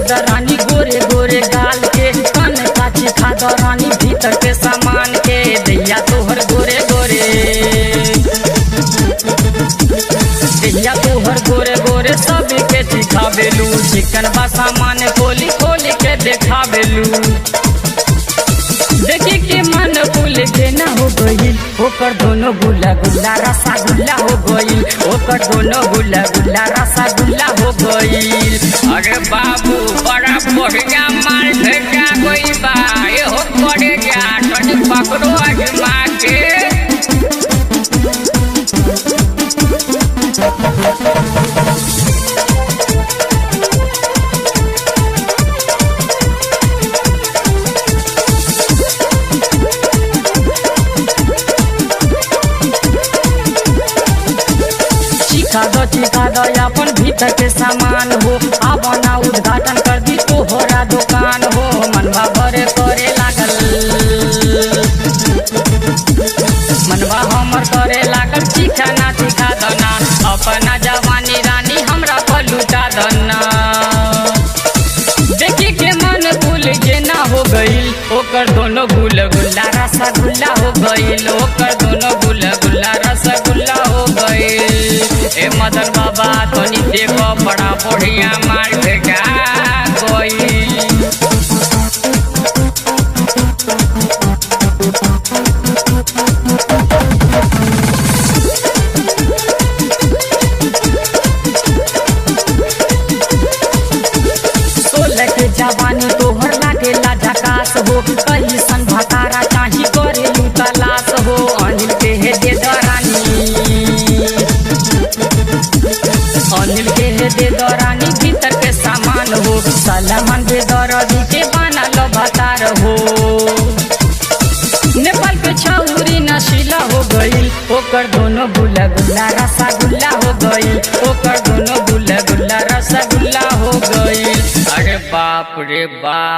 दे रानी गोरे गोरे गाल के, कन काची खा दो रानी भीतर के सामान के। दैया तोहर गोरे गोरे, दैया तोहर गोरे गोरे सबके चिखाबेलू, चिकन बा सामान खोली खोली के देखाबेलू। देखी के मन फूल के ना हो गईल, ओकर दोनों गुला गुला रसगुल्ला हो गईल, ओकर दोनों गुला गुला रसगुल्ला हो गईल। अरे बाबू बड़ा बढ़िया माल भेटा गई बा, एहो करे जा तनी पकड़ो अजमा के। चिखा दो चिखा दो अपन भीतर के सामान हो, अपना उद्घाटन कर दी तोहरा दुकान हो। मनवा भरे करे लागल, मनवा हमर करे लागल, चिखा ना चिखा दो ना, अपना जवानी रानी हमरा पर लुटा दो ना। देखी के मन भूल के ना हो गईल, ओकर दोनों गुल गुल्ला रसगुल्ला हो गईल, ओकर दोनों गुल गुल्ला रसगुल्ला हो गईल। ए मदन बाबा तनी देखो बड़ा बढ़िया माल भेटा गई। सोलह के जवानी तोहर लागेला झकास हो, कहीं सन भतारा चाही करेलू तलाश हो। अनिल के हे दे दरानी, अनिल के हे दे दरानी भीतर के सामान हो, सलमान बेदरदी के बना लो भतार हो। नेपाल के छौरी नशीला हो गईल, ओकर दोनों गुला गुला रसगुल्ला हो गईल, ओकर दोनों गुला गुला रसगुल्ला हो गईल। अरे बाप रे बाप।